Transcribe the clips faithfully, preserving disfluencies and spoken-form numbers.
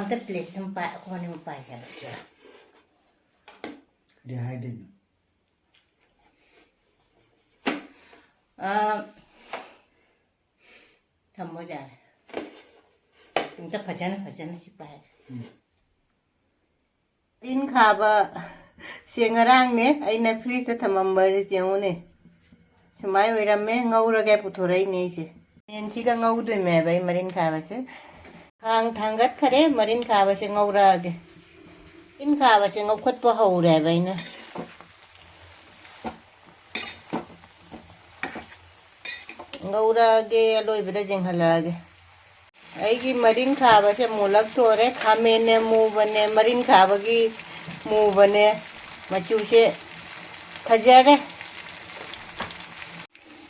ꯑꯝꯇ ꯄ꯭ꯂꯦꯠ ꯁꯨꯝ ꯄꯥꯏ, ꯑꯩꯈꯣꯏ ꯑꯅꯤꯃꯛ ꯄꯥꯏꯁꯦ ꯍꯥꯏꯕ꯫ ꯀꯔꯤ ꯍꯥꯏꯗꯣꯏꯅꯣ? ꯑꯥ, ꯊꯝꯃꯣ ꯌꯥꯔꯦ꯫ ꯑꯝꯇ ꯐꯖꯅ, ꯐꯖꯅ ꯁꯤ ꯄꯥꯏ꯫ ꯎꯝ꯫ ꯃꯔꯤꯟ ꯈꯥꯕ ꯁꯦ ꯉꯔꯥꯡꯅꯦ ꯑꯩꯅ ꯐ꯭ꯔꯤꯖꯇ ꯊꯝꯃꯝꯕ, ꯌꯦꯡꯉꯨꯅꯦ꯫ ꯁꯨꯃꯥꯏ ꯑꯣꯏꯔꯝꯃꯦ, ꯉꯧꯔꯒ ꯄꯨꯊꯣꯔꯛꯏꯅꯦ ꯑꯩꯁꯦ꯫ ꯃꯦꯟꯁꯤꯒ ꯉꯧꯗꯣꯏꯅꯦꯕ ꯑꯩ ꯃꯔꯤꯟ ꯈꯥꯕꯁꯦ꯫ ꯈꯥꯡ ꯊꯥꯡꯒꯠꯈꯔꯦ, ꯃꯔꯤꯟ ꯈꯥꯕꯁꯦ ꯉꯧꯔꯛꯑꯒꯦ꯫ ꯃꯔꯤꯟ ꯈꯥꯕꯁꯦ ꯉꯧꯈꯠꯄ ꯍꯧꯔꯦꯕ ꯑꯩꯅ꯫ ꯉꯧꯔꯛꯑꯒꯦ, ꯑꯂꯣꯏꯕꯗ ꯌꯦꯡꯍꯜꯂꯛꯑꯒꯦ꯫ ꯑꯩꯒꯤ ꯃꯔꯤꯟ ꯈꯥꯕꯁꯦ ꯃꯨꯂꯛ ꯊꯣꯔꯦ꯫ ꯈꯥꯃꯦꯟꯅꯦ ꯃꯨꯕꯅꯦ, ꯃꯔꯤꯟ ꯈꯥꯕꯒꯤ ꯃꯨꯕꯅꯦ, ꯃꯆꯨꯁꯦ ꯐꯖꯔꯦ꯫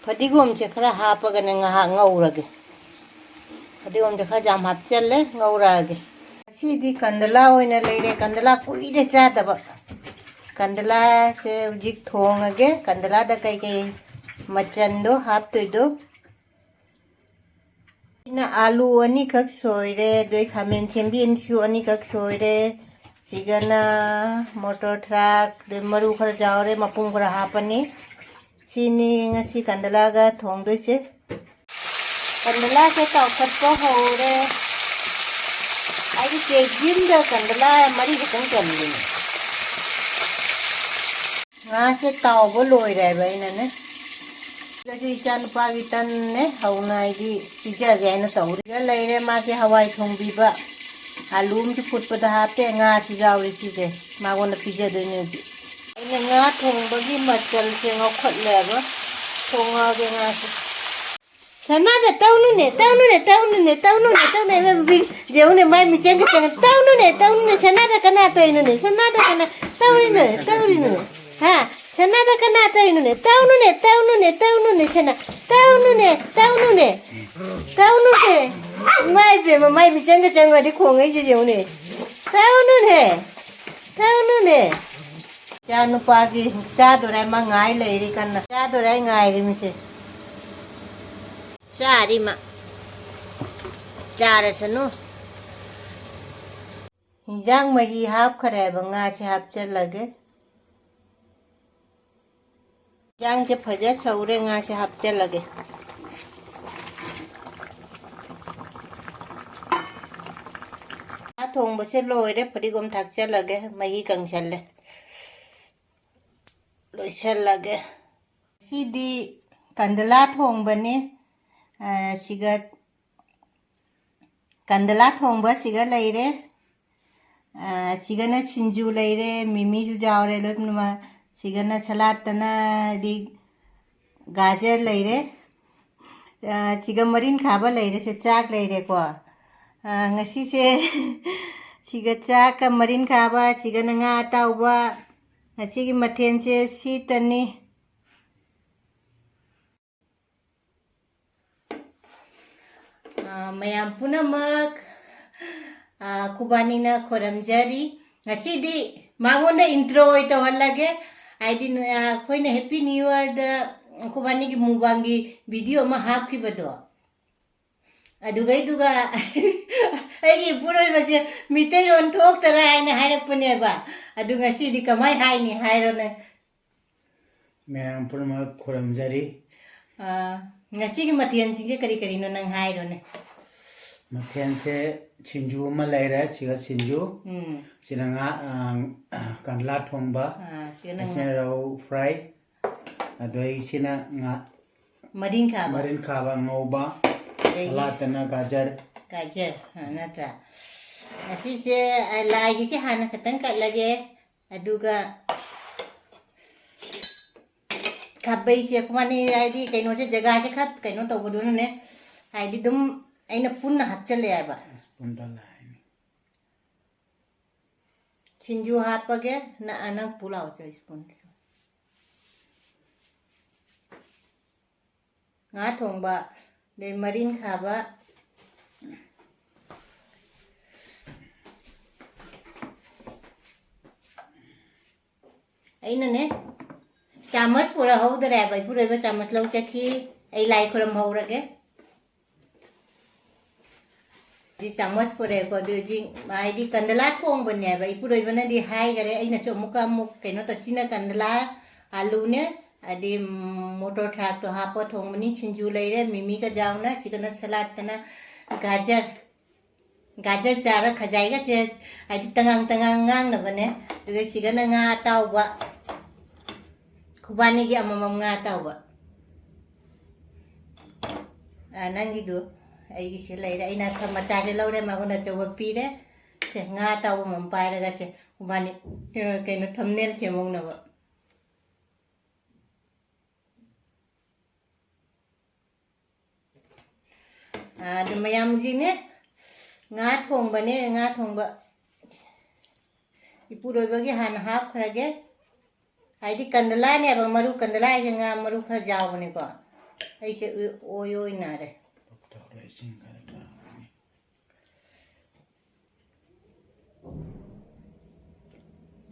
ꯐꯗꯤꯒꯣꯝꯁꯦ ꯈꯔ ꯍꯥꯞꯄꯒꯅꯦ ꯉꯥꯏꯍꯥꯛ ꯉꯧꯔꯒꯦ꯫ ꯐꯗꯤꯒꯣꯝꯁꯦ ꯈꯔ ꯌꯥꯝ ꯍꯥꯞꯆꯜꯂꯦ, ꯉꯧꯔꯛꯑꯒꯦ꯫ ꯉꯁꯤꯗꯤ ꯀꯟꯗꯂꯥ ꯑꯣꯏꯅ ꯂꯩꯔꯦ, ꯀꯟꯗꯂꯥ ꯀꯨꯏꯔꯦ ꯆꯥꯗꯕ꯫ ꯀꯟꯗꯂꯥꯁꯦ ꯍꯧꯖꯤꯛ ꯊꯣꯡꯉꯒꯦ꯫ ꯀꯟꯗꯂꯥꯗ ꯀꯩꯀꯩ ꯃꯆꯜꯗꯣ ꯍꯥꯞꯇꯣꯏꯗꯣ꯫ ꯁꯤꯅ ꯑꯥꯂꯨ ꯑꯅꯤꯈꯛ ꯁꯣꯏꯔꯦ, ꯑꯗꯩ ꯈꯥꯃꯦꯟ ꯁꯦꯝꯕꯤꯁꯨ ꯑꯅꯤꯈꯛ ꯁꯣꯏꯔꯦ꯫ ꯁꯤꯒꯅ ꯃꯣꯇꯣꯔ ꯊ꯭ꯔꯥꯛ, ꯑꯗꯩ ꯃꯔꯨ ꯈꯔ ꯌꯥꯎꯔꯦ, ꯃꯄꯨꯝ ꯈꯔ ꯍꯥꯞꯄꯅꯤ꯫ ꯁꯤꯅꯤ ꯉꯁꯤ ꯀꯟꯗꯂꯥꯒ ꯊꯣꯡꯗꯣꯏꯁꯦ꯫ ꯀꯟꯗꯂꯥꯁꯦ ꯇꯥꯎꯈꯠꯄ ꯍꯧꯔꯦ꯫ ꯑꯩꯒꯤ ꯀꯦꯖꯤ ꯑꯃꯗ ꯀꯟꯗꯂꯥ ꯃꯔꯤ ꯈꯛꯇꯪ ꯆꯟꯕꯅꯦ꯫ ꯉꯥꯁꯦ ꯇꯥꯎꯕ ꯂꯣꯏꯔꯦꯕ ꯑꯩꯅꯅꯦ꯫ ꯁꯤꯗꯁꯨ ꯏꯆꯥ ꯅꯨꯄꯥꯒꯤ ꯇꯟꯅꯦ ꯍꯧꯅ ꯑꯩꯗꯤ ꯄꯤꯖꯒꯦ ꯍꯥꯏꯅ ꯇꯧꯔꯤ꯫ ꯁꯤꯗ ꯂꯩꯔꯦ ꯃꯥꯒꯤ ꯍꯋꯥꯏ ꯊꯣꯡꯕꯤꯕ꯫ ꯑꯥꯂꯨ ꯑꯃꯁꯨ ꯐꯨꯠꯄꯗ ꯍꯥꯞꯄꯦ, ꯉꯥꯁꯨ ꯌꯥꯎꯔꯤ ꯁꯤꯁꯦ꯫ ꯃꯉꯣꯟꯗ ꯄꯤꯖꯗꯣꯏꯅꯦ ꯍꯧꯖꯤꯛ꯫ ꯑꯩꯅ ꯉꯥ ꯊꯣꯡꯕꯒꯤ ꯃꯆꯜꯁꯦ ꯉꯧꯈꯠꯂꯦꯕ꯫ ꯊꯣꯡꯉꯛꯑꯒꯦ ꯉꯥꯁꯦ꯫ ꯁꯅꯥꯗ ꯇꯧꯅꯨꯅꯦ, ꯇꯧꯅꯨꯅꯦ, ꯇꯧꯅꯨꯅꯦ, ꯇꯧꯅꯨꯅꯦ, ꯇꯧꯅꯨꯅꯦ, ꯏꯃꯥ ꯕꯤꯕꯤ꯫ ꯌꯦꯡꯉꯨꯅꯦ, ꯃꯥꯏ ꯃꯤꯆꯪꯒ ꯆꯪꯉꯦ꯫ ꯇꯧꯅꯨꯅꯦ, ꯇꯧꯅꯨꯅꯦ, ꯁꯅꯥꯗ ꯀꯅꯥ ꯇꯧꯔꯤꯅꯣꯅꯦ? ꯁꯅꯥꯗ ꯀꯅꯥ ꯇꯧꯔꯤꯅꯣ, ꯇꯧꯔꯤꯅꯣꯅꯦ? ꯍꯥ? ꯁꯅꯥꯗ ꯀꯅꯥ ꯇꯧꯔꯤꯅꯣꯅꯦ? ꯇꯧꯅꯨꯅꯦ, ꯇꯧꯅꯨꯅꯦ, ꯇꯧꯅꯨꯅꯦ, ꯁꯅꯥ꯫ ꯇꯧꯅꯨꯅꯦ, ꯇꯧꯅꯨꯅꯦ, ꯇꯧꯅꯨꯅꯦ꯫ ꯏꯃꯥ ꯏꯕꯦꯝꯃ, ꯃꯥꯏ ꯃꯤꯆꯪꯒ ꯆꯪꯉꯗꯤ ꯈꯣꯡꯉꯛꯏꯁꯦ ꯌꯦꯡꯉꯨꯅꯦ꯫ ꯇꯧꯅꯨꯅꯦ, ꯇꯧꯅꯨꯅꯦ꯫ ꯏꯆꯥ ꯅꯨꯄꯥꯒꯤ ꯆꯥꯗꯣꯔꯦ, ꯃꯥ ꯉꯥꯏ ꯂꯩꯔꯤ ꯀꯟꯅ꯫ ꯆꯥꯗꯣꯔꯦ, ꯑꯩ ꯉꯥꯏꯔꯤꯃꯤꯁꯦ꯫ ꯆꯥꯔꯤ ꯃꯥ꯫ ꯆꯥꯔꯁꯅꯨ꯫ ꯍꯤꯟꯖꯥꯡ ꯃꯍꯤ ꯍꯥꯞꯈ꯭ꯔꯦꯕ, ꯉꯥꯁꯦ ꯍꯥꯞꯆꯜꯂꯒꯦ꯫ ꯍꯤꯟꯖꯥꯡꯁꯦ ꯐꯖ ꯁꯧꯔꯦ, ꯉꯥꯁꯦ ꯍꯥꯞꯆꯜꯂꯒꯦ꯫ ꯉꯥ ꯊꯣꯡꯕꯁꯦ ꯂꯣꯏꯔꯦ, ꯐꯗꯤꯒꯣꯝ ꯊꯥꯛꯆꯜꯂꯒꯦ, ꯃꯍꯤ ꯀꯪꯁꯜꯂꯦ꯫ ꯂꯣꯏꯁꯜꯂꯒꯦ꯫ ꯁꯤꯗꯤ ꯀꯟꯗꯂꯥ ꯊꯣꯡꯕꯅꯦ꯫ ꯑ, ꯁꯤꯒ ꯀꯟꯗꯂꯥ ꯊꯣꯡꯕ ꯁꯤꯒ ꯂꯩꯔꯦ꯫ ꯑ, ꯁꯤꯒꯅ ꯁꯤꯡꯖꯨ ꯂꯩꯔꯦ, ꯃꯤꯃꯤꯁꯨ ꯌꯥꯎꯔꯦ ꯂꯣꯏꯅꯃꯛ꯫ ꯁꯤꯒꯅ ꯁꯂꯥꯠꯇꯅꯗꯤ ꯒꯥꯖꯔ ꯂꯩꯔꯦ꯫ ꯑ, ꯁꯤꯒ ꯃꯔꯤꯟ ꯈꯥꯕ ꯂꯩꯔꯦ, ꯁꯦ ꯆꯥꯛ ꯂꯩꯔꯦꯀꯣ꯫ ꯑ, ꯉꯁꯤꯁꯦ ꯁꯤꯒ ꯆꯥꯛꯀ ꯃꯔꯤꯟ ꯈꯥꯕ, ꯁꯤꯒꯅ ꯉꯥ ꯑꯇꯥꯎꯕ꯫ ꯉꯁꯤꯒꯤ ꯃꯊꯦꯜꯁꯦ ꯁꯤꯇꯅꯤ꯫ ꯑ, ꯃꯌꯥꯝ ꯄꯨꯝꯅꯃꯛ, ꯑ, ꯈꯨꯕꯥꯅꯤꯅ ꯈꯣꯏꯔꯝꯖꯔꯤ꯫ ꯉꯁꯤꯗꯤ ꯃꯉꯣꯟꯗ intro ꯑꯣꯏ ꯇꯧꯍꯜꯂꯒꯦ꯫ ꯍꯥꯏꯗꯤ, ꯑ, ꯑꯩꯈꯣꯏꯅ Happy New Yearꯗ ꯈꯨꯕꯥꯅꯤꯒꯤ mukbangꯒꯤ video ꯑꯃ ꯍꯥꯞꯈꯤꯕꯗꯣ, ꯑꯗꯨꯒꯩꯗꯨꯒ ꯑꯩꯒꯤ ꯏꯄꯨꯔꯣꯏꯕꯁꯦ ꯃꯤꯇꯩꯂꯣꯟ ꯊꯣꯛꯇꯔꯦ ꯍꯥꯏꯅ ꯍꯥꯏꯔꯛꯄꯅꯦꯕ꯫ ꯑꯗꯨ ꯉꯁꯤꯗꯤ ꯀꯃꯥꯏ ꯍꯥꯏꯅꯤ ꯍꯥꯏꯔꯣꯅꯦ? ꯃꯌꯥꯝ ꯄꯨꯝꯅꯃꯛ ꯈꯨꯔꯨꯝꯖꯔꯤ꯫ ꯑꯥ, ꯉꯁꯤꯒꯤ ꯃꯊꯦꯜꯁꯤꯡꯁꯦ ꯀꯔꯤ ꯀꯔꯤꯅꯣ ꯅꯪ ꯍꯥꯏꯔꯣꯅꯦ? ꯃꯊꯦꯜꯁꯦ ꯁꯤꯡꯖꯨ ꯑꯃ ꯂꯩꯔꯦ, ꯁꯤꯒ ꯁꯤꯡꯖꯨ꯫ ꯎꯝ꯫ ꯁꯤꯅ ꯉꯥ, ꯑ, ꯀꯪꯂꯥ ꯊꯣꯡꯕ꯫ ꯑꯥ, ꯁꯤꯅ ꯉꯥ꯫ ꯁꯤꯅ ꯔꯧ fry꯫ ꯑꯗꯩ ꯁꯤꯅ ꯉꯥ, ꯃꯔꯤꯟ ꯈꯥꯕ꯫ ꯃꯔꯤꯟ ꯈꯥꯕ ꯉꯧꯕ꯫ ꯑꯗꯒꯤ ꯁꯂꯥꯠꯇꯅ ꯒꯥꯖꯔ꯫ ꯒꯥꯖꯔ, ꯑ, ꯅꯠꯇ꯭ꯔꯥ? ꯑꯁꯤꯁꯦ, ꯑ, ꯂꯥꯏꯒꯤꯁꯦ ꯍꯥꯟꯅ ꯈꯤꯇꯪ ꯀꯠꯂꯒꯦ꯫ ꯑꯗꯨꯒ ꯈꯥꯕꯩꯁꯦ ꯑꯩꯈꯣꯏ ꯃꯥꯅꯤ, ꯍꯥꯏꯗꯤ ꯀꯩꯅꯣꯁꯦ, ꯖꯒꯥꯁꯦ ꯈꯔ ꯀꯩꯅꯣ ꯇꯧꯕꯗꯨꯅꯅꯦ, ꯍꯥꯏꯗꯤ ꯑꯗꯨꯝ ꯑꯩꯅ ꯄꯨꯟꯅ ꯍꯥꯞꯆꯜꯂꯦ ꯍꯥꯏꯕ꯫ Spoonꯗ ꯂꯥꯛꯏꯅꯤ꯫ ꯁꯤꯡꯖꯨ ꯍꯥꯞꯄꯒꯦ꯫ ꯅ-, ꯅꯪ ꯄꯨ ꯂꯥꯛꯑꯣ, ꯁꯦ, spoonꯗꯨꯁꯨ꯫ ꯉꯥ ꯊꯣꯡꯕ, ꯑꯗꯩ ꯃꯔꯤꯟ ꯈꯥꯕ꯫ ꯑꯩꯅꯅꯦ, ꯆꯥꯃꯁ ꯄꯨꯔꯛꯍꯧꯗ꯭ꯔꯦꯕ, ꯏꯄꯨꯔꯣꯏꯕ ꯆꯥꯃꯁ ꯂꯧ ꯆꯠꯈꯤ꯫ ꯑꯩ ꯂꯥꯏ ꯈꯨꯔꯨꯝꯍꯧꯔꯒꯦ꯫ ꯍꯥꯏꯗꯤ ꯆꯥꯃꯁ ꯄꯨꯔꯛꯑꯦꯀꯣ꯫ ꯑꯗꯨ ꯍꯧꯖꯤꯛ ꯍꯥꯏꯗꯤ ꯀꯟꯗꯂꯥ ꯊꯣꯡꯕꯅꯦꯕ, ꯏꯄꯨꯔꯣꯏꯕꯅꯗꯤ ꯍꯥꯏꯈꯔꯦ꯫ ꯑꯩꯅꯁꯨ ꯑꯃꯨꯛꯀ ꯑꯃꯨꯛ ꯀꯩꯅꯣ ꯇꯧ-, ꯁꯤꯅ ꯀꯟꯗꯂꯥ, ꯑꯂꯨꯅꯦ, ꯍꯥꯏꯗꯤ ꯃꯣꯇꯣꯔ ꯊ꯭ꯔꯥꯛꯇꯣ ꯍꯥꯞꯄ ꯊꯣꯡꯕꯅꯤ꯫ ꯁꯤꯡꯖꯨ ꯂꯩꯔꯦ, ꯃꯤꯃꯤꯒ ꯌꯥꯎꯅ꯫ ꯁꯤꯗꯅ ꯁꯂꯥꯠꯇꯅ ꯒꯥꯖꯔ, ꯒꯥꯖꯔ ꯆꯥꯔ ꯈꯖꯥꯏꯒꯁꯦ ꯍꯥꯏꯗꯤ ꯇꯉꯥꯡ ꯇꯉꯥꯡ ꯉꯥꯡꯅꯕꯅꯦ꯫ ꯑꯗꯨꯒ ꯁꯤꯒꯅ ꯉꯥ ꯑꯇꯥꯎꯕ, ꯈꯨꯕꯥꯅꯤꯒꯤ ꯑꯃꯃꯝ ꯉꯥ ꯑꯇꯥꯎꯕ꯫ ꯑꯥ, ꯅꯪꯒꯤꯗꯨ ꯑꯩꯒꯤꯁꯦ ꯂꯩꯔꯦ꯫ ꯑꯩꯅ ꯈ-, ꯃꯆꯥꯁꯦ ꯂꯧꯔꯦ, ꯃꯉꯣꯟꯗ ꯑꯆꯧꯕ ꯄꯤꯔꯦ꯫ ꯁꯦ, ꯉꯥ ꯑꯇꯥꯎꯕ ꯑꯃꯃꯝ ꯄꯥꯏꯔꯒ ꯁꯦ, ꯈꯨꯕꯥꯅꯤ, ꯑ, ꯀꯩꯅꯣ, ꯊꯝꯅꯦꯜ ꯁꯦꯝꯍꯧꯅꯕ꯫ ꯑꯥ, ꯑꯗꯨ ꯃꯌꯥꯝꯒꯤꯅꯦ, ꯉꯥ ꯊꯣꯡꯕꯅꯦ, ꯉꯥ ꯊꯣꯡꯕ꯫ ꯏꯄꯨꯔꯣꯏꯕꯒꯤ ꯍꯥꯟꯅ ꯍꯥꯞꯈ꯭ꯔꯒꯦ꯫ ꯍꯥꯏꯗꯤ ꯀꯟꯗꯂꯥꯅꯦꯕ, ꯃꯔꯨ, ꯀꯟꯗꯂꯥ ꯍꯥꯏꯁꯦ ꯉꯥ ꯃꯔꯨ ꯈꯔ ꯌꯥꯎꯕꯅꯤꯀꯣ꯫ ꯑꯩꯁꯦ ꯑꯣꯏ-, ꯑꯣꯏ ꯑꯣꯏ ꯅꯥꯔꯦ꯫ ꯄꯣꯞ ꯇꯧꯔꯦ, ꯏꯁꯤꯡ ꯈꯔ ꯂꯥꯡꯒꯅꯤ꯫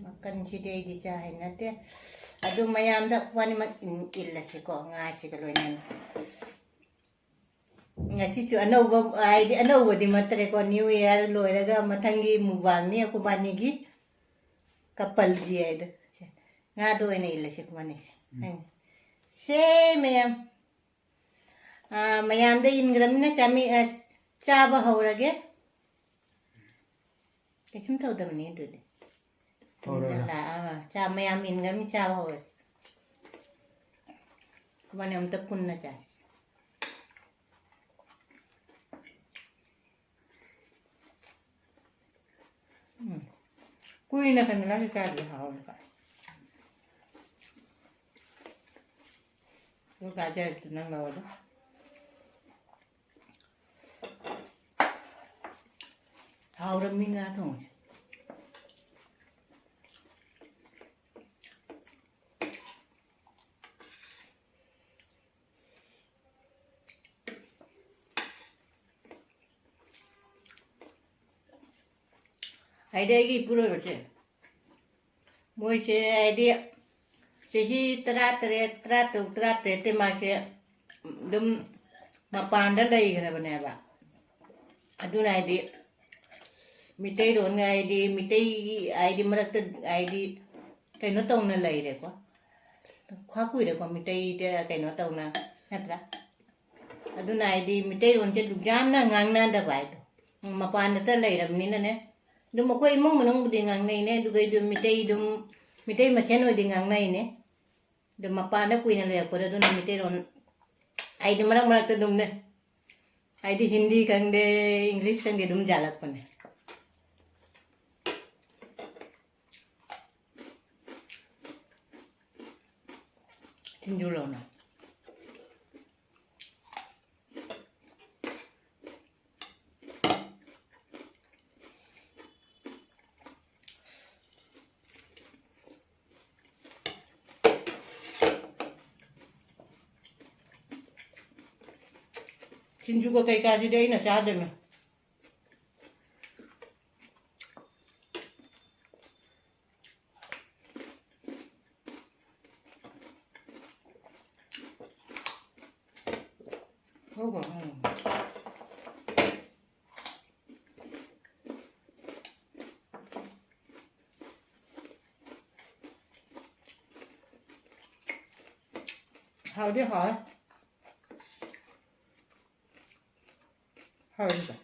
ꯃꯀꯟꯁꯤꯗꯤ ꯑꯩꯗꯤ ꯆꯥ ꯍꯩꯅꯗꯦ꯫ ꯑꯗꯨ ꯃꯌꯥꯝꯗ ꯋꯥꯅꯤꯃꯛ ꯏꯜ-, ꯏꯜꯂꯁꯤꯀꯣ, ꯉꯥꯁꯤꯒ ꯂꯣꯏꯅꯅ꯫ ꯉꯁꯤꯁꯨ ꯑꯅꯧꯕ, ꯍꯥꯏꯗꯤ ꯑꯅꯧꯕꯗꯤ ꯅꯠꯇ꯭ꯔꯦꯀꯣ, New Year ꯂꯣꯏꯔꯒ ꯃꯊꯪꯒꯤ ꯃꯨꯛꯕꯥꯡꯅꯤ ꯑꯩꯈꯣꯏꯕꯥꯅꯤꯒꯤ, ꯀꯄꯜꯒꯤ ꯍꯥꯏꯗꯣ꯫ ꯁꯦ, ꯉꯥꯗꯣ ꯑꯣꯏꯅ ꯏꯜꯂꯁꯤ ꯑꯩꯈꯣꯏꯕꯥꯅꯤꯁꯦ꯫ ꯎꯝ꯫ ꯁꯦ ꯃꯌꯥꯝ, ꯑꯥ, ꯃꯌꯥꯝꯗ ꯏꯟꯈ꯭ꯔꯃꯤꯅ ꯆꯥꯃꯤ-, ꯑꯥ, ꯆꯥꯕ ꯍꯧꯔꯒꯦ꯫ ꯀꯩꯁꯨꯝ ꯇꯧꯗꯕꯅꯤ ꯑꯗꯨꯗꯤ꯫ ꯍꯧꯔꯣ, ꯍꯧꯔꯣ꯫ ꯂꯥꯛꯑ ꯆꯥ-, ꯃꯌꯥꯝ ꯏꯟꯒ꯭ꯔꯃꯤ, ꯆꯥꯕ ꯍꯧꯔꯁꯤ꯫ ꯃꯅꯦ ꯑꯝꯇ ꯄꯨꯟꯅ ꯆꯥꯁꯤ꯫ ꯎꯝ꯫ ꯀꯨꯏꯅ ꯀꯩꯅꯣ ꯂꯥꯛꯑ ꯆꯥꯗꯤ ꯍꯥꯎꯔꯣꯏꯀꯣ꯫ ꯑꯗꯨ ꯒꯥꯖꯔꯗꯨ ꯅꯪ ꯂꯧꯔꯣ꯫ ꯍꯥꯎꯔꯝꯃꯤ ꯉꯥ ꯊꯣꯡꯕꯁꯦ꯫ ꯍꯥꯏꯗꯤ ꯑꯩꯒꯤ ꯏꯄꯨꯔꯣꯏꯕꯁꯦ, ꯃꯣꯏꯁꯦ ꯍꯥꯏꯗꯤ ꯆꯍꯤ ꯇꯔꯥꯇꯔꯦꯠ, ꯇꯔꯥꯇꯔꯨꯛ, ꯇꯔꯥꯇꯔꯦꯠꯇꯤ ꯃꯥꯁꯦ ꯑꯗꯨꯝ ꯃꯄꯥꯟꯗ ꯂꯩꯈ꯭ꯔꯕꯅꯦꯕ꯫ ꯑꯗꯨꯅ ꯍꯥꯏꯗꯤ ꯃꯤꯇꯩꯔꯣꯟ ꯍꯥꯏꯗꯤ ꯃꯤꯇꯩ ꯍꯥꯏꯗꯤ ꯃꯔꯛꯇ ꯍꯥꯏꯗꯤ ꯀꯩꯅꯣ ꯇꯧꯅ ꯂꯩꯔꯦꯀꯣ꯫ ꯈ꯭ꯋꯥ ꯀꯨꯏꯔꯦꯀꯣ ꯃꯤꯇꯩꯗ ꯀꯩꯅꯣ ꯇꯧꯅ, ꯅꯠꯇ꯭ꯔꯥ? ꯑꯗꯨꯅ ꯍꯥꯏꯗꯤ ꯃꯤꯇꯩꯔꯣꯟꯁꯦ ꯑꯗꯨꯛ ꯌꯥꯝꯅ ꯉꯥꯡꯅꯗꯕ ꯍꯥꯏꯗꯣ꯫ ꯃꯄꯥꯟꯗꯇ ꯂꯩꯔꯕꯅꯤꯅꯅꯦ꯫ ꯑꯗꯨꯝ ꯑꯩꯈꯣꯏ ꯏꯃꯨꯡ ꯃꯅꯨꯡꯕꯨꯗꯤ ꯉꯥꯡꯅꯩꯅꯦ, ꯑꯗꯨꯒ ꯑꯩꯗꯣ ꯃꯤꯇꯩ ꯑꯗꯨꯝ, ꯃꯤꯇꯩ ꯃꯁꯦꯟ ꯑꯣꯏꯗꯤ ꯉꯥꯡꯅꯩꯅꯦ꯫ ꯑꯗꯣ ꯃꯄꯥꯟꯗ ꯀꯨꯏꯅ ꯂꯩꯔꯛꯄꯗ ꯑꯗꯨꯅ ꯃꯤꯇꯩꯔꯣꯟ ꯑꯩꯗꯤ ꯃꯔꯛ ꯃꯔꯛꯇ ꯑꯗꯨꯝꯅꯦ꯫ ꯍꯥꯏꯗꯤ ꯍꯤꯟꯗꯤ ꯈꯪꯗꯦ, ꯏꯪꯂꯤꯁ ꯈꯪꯗꯦ, ꯑꯗꯨꯝ ꯌꯥꯜꯂꯛꯄꯅꯦ꯫ ꯁꯤꯡꯖꯨ ꯂꯧꯅ꯫ ꯁꯤꯡꯖꯨꯒ ꯀꯩꯀꯥꯁꯤꯗꯤ ꯑꯩꯅ ꯆꯥꯗꯣꯏꯅꯦ꯫ ꯍꯧꯕ, ꯎꯝ꯫ ꯍꯥꯎꯗꯤ ꯍꯥꯎꯋꯦ꯫ ꯍꯥꯎꯋꯦ꯫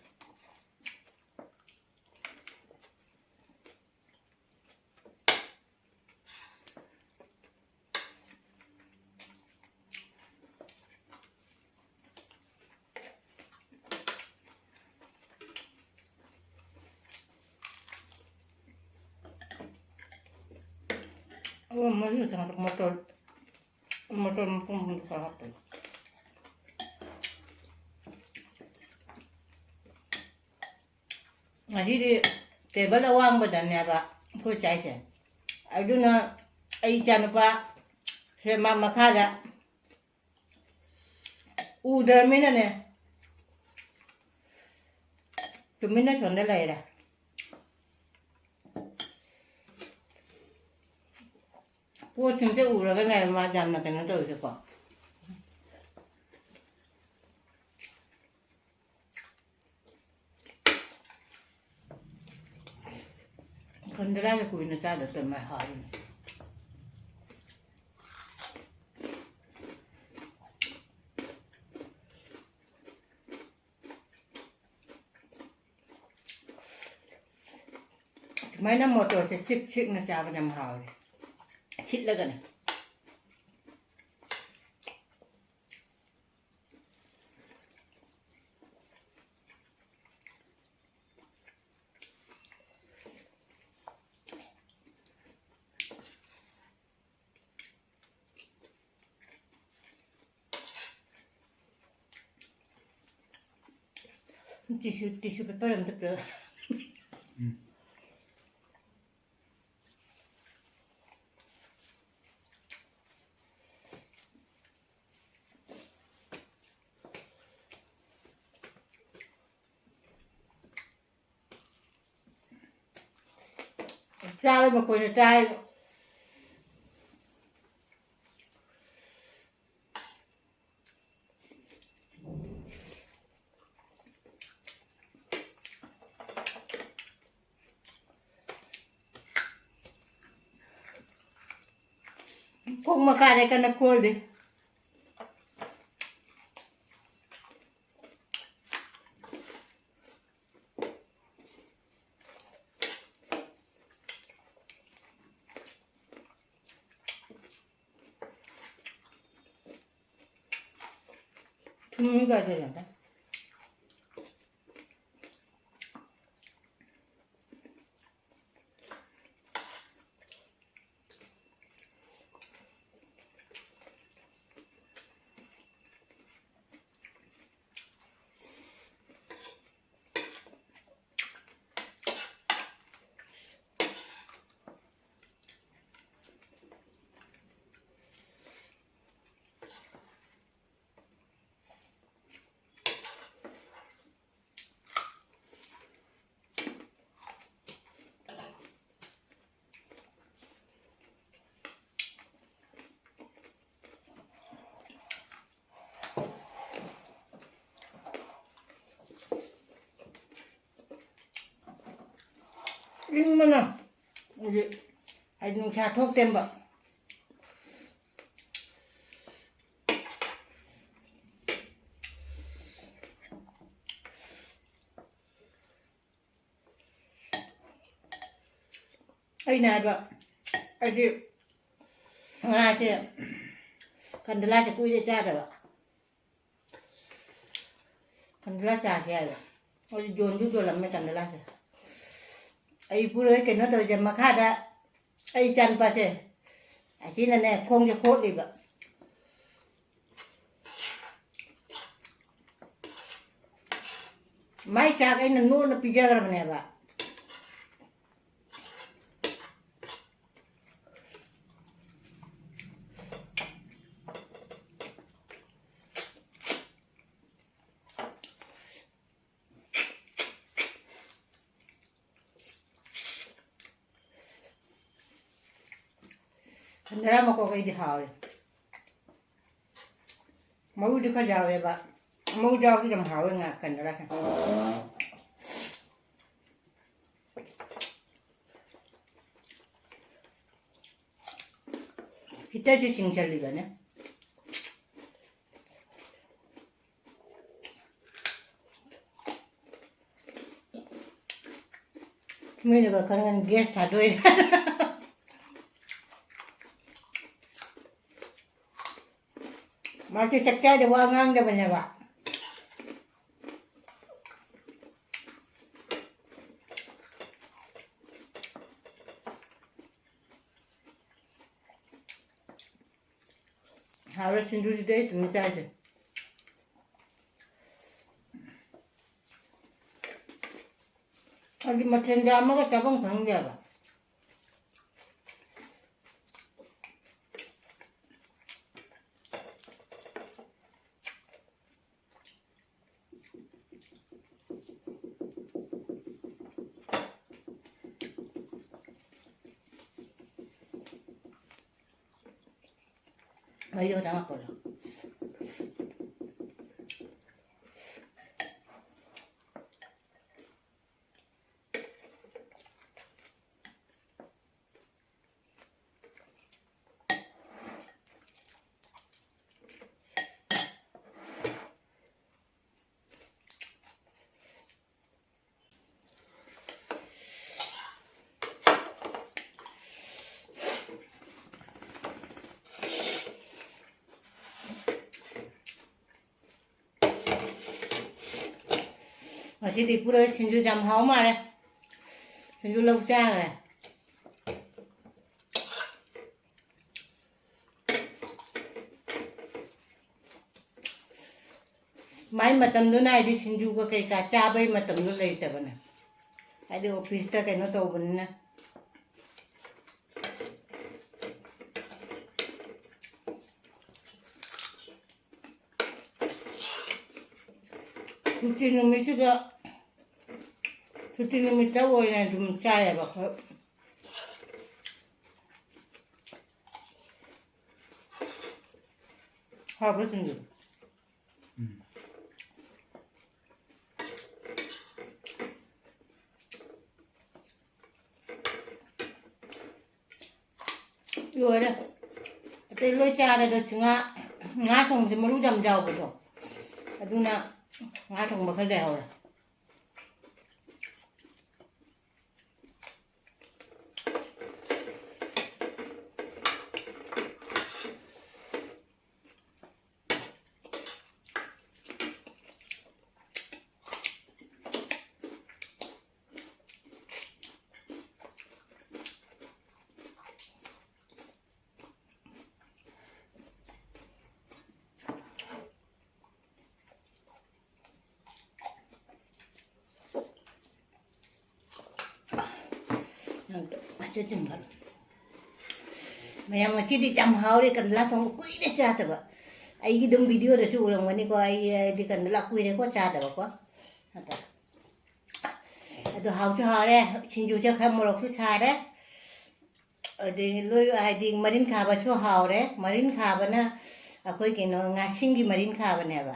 ꯑꯣ, ꯃꯔꯤ ꯈꯛꯇꯪ ꯃꯇꯣꯜ, ꯃꯇꯣꯜ ꯃꯄꯨꯝ ꯄꯨꯝ ꯈꯔ ꯍꯥꯞꯄꯅꯤ꯫ ꯉꯁꯤꯗꯤ ꯇꯦꯕꯜ ꯑꯋꯥꯡꯕꯗꯅꯦꯕ ꯑꯩꯈꯣꯏ ꯆꯥꯏꯁꯦ꯫ ꯑꯗꯨꯅ ꯑꯩ ꯏꯆꯥꯅꯨꯄꯥ ꯁꯦ ꯃꯥ ꯃꯈꯥꯗ ꯎꯗ꯭ꯔꯃꯤꯅꯅꯦ, ꯇꯨꯃꯤꯟꯅ ꯁꯣꯝꯗ ꯂꯩꯔꯦ꯫ ꯄꯣꯠꯁꯤꯡꯁꯦ ꯎꯔꯒꯅꯦ ꯃꯥ ꯌꯥꯝꯅ ꯀꯩꯅꯣ ꯇꯧꯔꯤꯁꯦꯀꯣ꯫ ꯀꯟꯗ꯭ꯔꯥꯒ ꯀꯨꯏꯅ ꯆꯥꯗ ꯇꯧꯔ ꯃꯥꯏ ꯍꯥꯎꯔꯤꯅꯦ꯫ ꯁꯨꯃꯥꯏꯅ ꯃꯣꯇꯣꯔꯁꯦ ꯁꯤꯛ ꯁꯤꯛꯅ ꯆꯥꯕꯅ ꯌꯥꯝ ꯍꯥꯎꯔꯦ꯫ ꯁꯤꯠꯂꯒꯅꯦ꯫ Tissue, tissue paper ꯑꯝꯇ ꯄꯤꯔꯛꯑꯣ꯫ ꯎꯝ꯫ ꯆꯥꯕ ꯃꯈꯣꯟꯁꯦ ꯇꯥꯏ꯫ ꯄꯨꯡ ꯃꯈꯥꯏꯗ ꯀꯟꯅ ꯀꯣꯜꯂꯤ꯫ ꯊꯨꯝ ꯀꯥꯏꯗ ꯂꯩꯒꯦ? ꯏꯪꯕꯅ꯫ ꯍꯧꯖꯤꯛ ꯑꯩ ꯅꯨꯡꯁꯥ ꯊꯣꯛꯇꯦꯕ꯫ ꯑꯩꯅ ꯍꯥꯏꯕ, ꯑꯩꯗꯤ ꯉꯥꯁꯦ, ꯀꯟꯗꯂꯥꯁꯦ ꯀꯨꯏꯔꯦ ꯆꯥꯗꯕ꯫ ꯀꯟꯗꯂꯥ ꯆꯥꯁꯦ ꯍꯥꯏꯕ꯫ ꯑꯩꯗꯤ ꯌꯣꯟꯁꯨ ꯌꯣꯜꯂꯝꯃꯦ ꯀꯟꯗꯂꯥꯁꯦ꯫ ꯑꯩ ꯄꯨꯔꯣꯏ ꯀꯩꯅꯣ ꯇꯧꯔꯤꯁꯦ, ꯃꯈꯥꯗ ꯑꯩ ꯏꯆꯥꯅꯨꯄꯥꯁꯦ ꯑꯁꯤꯅꯅꯦ ꯈꯣꯡꯁꯦ ꯈꯣꯠꯂꯤꯕ꯫ ꯃꯥꯏ ꯆꯥꯛ ꯑꯩꯅ ꯅꯣꯠꯅ ꯄꯤꯖꯈ꯭ꯔꯕꯅꯦꯕ꯫ ꯀꯟꯗꯂꯥ ꯃꯀꯣꯛ ꯑꯩꯗꯤ ꯍꯥꯎꯋꯦ꯫ ꯃꯔꯨꯗꯤ ꯈꯔ ꯌꯥꯎꯋꯦꯕ꯫ ꯃꯔꯨ ꯌꯥꯎꯔꯗꯤ ꯌꯥꯝ ꯍꯥꯎꯋꯦ ꯉꯥ ꯀꯟꯗꯂꯥꯁꯦ꯫ ꯍꯤꯇꯔꯁꯦ ꯆꯤꯡꯁꯤꯜꯂꯤꯕꯅꯦ꯫ ꯃꯤꯅꯒ ꯈꯟꯒꯅꯤ gas ꯊꯥꯗꯣꯛꯏ꯫ ꯃꯥꯁꯦ ꯆꯥꯛ ꯆꯥꯗ ꯋꯥ ꯉꯥꯡꯗꯕꯅꯦꯕ꯫ ꯍꯥꯎꯔꯦ ꯁꯤꯡꯖꯨꯁꯤꯗꯤ ꯑꯩ ꯏꯊꯟꯇ ꯆꯥꯏꯁꯦ꯫ ꯑꯩꯗꯤ ꯃꯊꯦꯜ ꯌꯥꯝꯃꯒ ꯆꯥꯐꯝ ꯈꯪꯗꯦꯕ꯫ ꯃꯩꯗꯣ ꯈꯤꯇꯪ ꯉꯥꯛꯄꯗꯣ꯫ ꯁꯤꯗꯤ ꯄꯨꯔꯣꯏ ꯁꯤꯡꯖꯨ ꯌꯥꯝ ꯍꯥꯎ ꯃꯥꯜꯂꯦ꯫ ꯁꯤꯡꯖꯨ ꯂꯧ ꯆꯥꯈ꯭ꯔꯦ꯫ ꯃꯥꯏ ꯃꯇꯝꯗꯨꯅ ꯍꯥꯏꯗꯤ ꯁꯤꯡꯖꯨꯒ ꯀꯩꯀꯥ ꯆꯥꯕꯩ ꯃꯇꯝꯗꯣ ꯂꯩꯇꯕꯅꯦ꯫ ꯍꯥꯏꯗꯤ ꯑꯣꯐꯤꯁꯇ ꯀꯩꯅꯣ ꯇꯧꯕꯅꯤꯅ꯫ ꯁꯨꯇꯤ ꯅꯨꯃꯤꯠꯁꯤꯗ, ꯁꯨꯇꯤ ꯅꯨꯃꯤꯠꯇ ꯑꯣꯏꯅ ꯑꯗꯨꯝ ꯆꯥꯏꯌꯦꯕ ꯑꯩꯈꯣꯏ꯫ ꯍꯥꯎꯕ꯭ꯔꯥ ꯁꯤꯡꯖꯨ? ꯎꯝ꯫ ꯂꯣꯏꯔꯦ꯫ ꯑꯇꯩ ꯂꯣꯏ ꯆꯥꯔꯦ꯫ ꯑꯗꯣ ꯉꯥ, ꯉꯥ ꯊꯣꯡꯕꯁꯦ ꯃꯔꯨ ꯌꯥꯝ ꯌꯥꯎꯕꯗꯣ, ꯑꯗꯨꯅ ꯉꯥ ꯊꯣꯡꯕ ꯈꯔ ꯂꯩꯍꯧꯔꯦ꯫ ꯃꯌꯥꯝ, ꯉꯁꯤꯗꯤ ꯌꯥꯝ ꯍꯥꯎꯔꯦ, ꯀꯟꯗꯂꯥ ꯊꯣꯡꯕ ꯀꯨꯏꯔꯦ ꯆꯥꯗꯕ꯫ ꯑꯩꯒꯤ ꯑꯗꯨꯝ ꯚꯤꯗꯤꯑꯣꯗꯁꯨ ꯎꯔꯝꯒꯅꯤꯀꯣ, ꯑꯩ ꯍꯥꯏꯗꯤ ꯀꯟꯗꯂꯥ ꯀꯨꯏꯔꯦꯀꯣ ꯆꯥꯗꯕꯀꯣ꯫ ꯑꯗꯣ, ꯑꯗꯣ ꯍꯥꯎꯁꯨ ꯍꯥꯎꯔꯦ, ꯁꯤꯡꯖꯨꯁꯦ ꯈꯔ ꯃꯣꯔꯣꯛꯁꯨ ꯁꯥꯔꯦ꯫ ꯑꯗꯩ ꯂꯣꯏ, ꯍꯥꯏꯗꯤ ꯃꯔꯤꯟ ꯈꯥꯕꯁꯨ ꯍꯥꯎꯔꯦ꯫ ꯃꯔꯤꯟ ꯈꯥꯕꯅ ꯑꯩꯈꯣꯏ ꯀꯩꯅꯣ, ꯉꯥꯁꯤꯡꯒꯤ ꯃꯔꯤꯟ ꯈꯥꯕꯅꯦꯕ꯫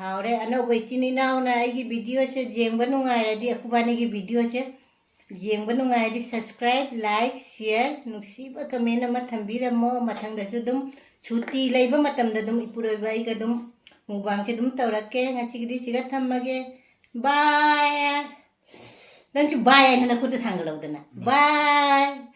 ꯍꯥꯎꯔꯦ꯫ ꯑꯅꯧꯕ ꯏꯆꯤꯟ ꯏꯅꯥꯎꯅ ꯑꯩꯒꯤ ꯚꯤꯗꯤꯑꯣꯁꯦ ꯌꯦꯡꯕ ꯅꯨꯡꯉꯥꯏꯔꯗꯤ, ꯑꯩꯈꯣꯏꯕꯥꯅꯤꯒꯤ ꯚꯤꯗꯤꯑꯣꯁꯦ ꯌꯦꯡꯕ ꯅꯨꯡꯉꯥꯏꯔꯗꯤ subscribe, like, share, ꯅꯨꯡꯁꯤꯕ comment ꯑꯃ ꯊꯝꯕꯤꯔꯝꯃꯣ꯫ ꯃꯊꯪꯗꯁꯨ ꯑꯗꯨꯝ ꯁꯨꯇꯤ ꯂꯩꯕ ꯃꯇꯝꯗ ꯑꯗꯨꯝ ꯏꯄꯨꯔꯣꯏꯕ ꯑꯩꯒ ꯑꯗꯨꯝ mukbangꯁꯦ ꯑꯗꯨꯝ ꯇꯧꯔꯛꯀꯦ꯫ ꯉꯁꯤꯒꯤꯗꯤ ꯁꯤꯒ ꯊꯝꯃꯒꯦ꯫ Bye꯫ ꯅꯪꯁꯨ bye ꯍꯥꯏꯅ ꯅꯈꯨꯠꯇ ꯊꯥꯡꯒꯠꯂꯧꯗꯅ꯫ Bye꯫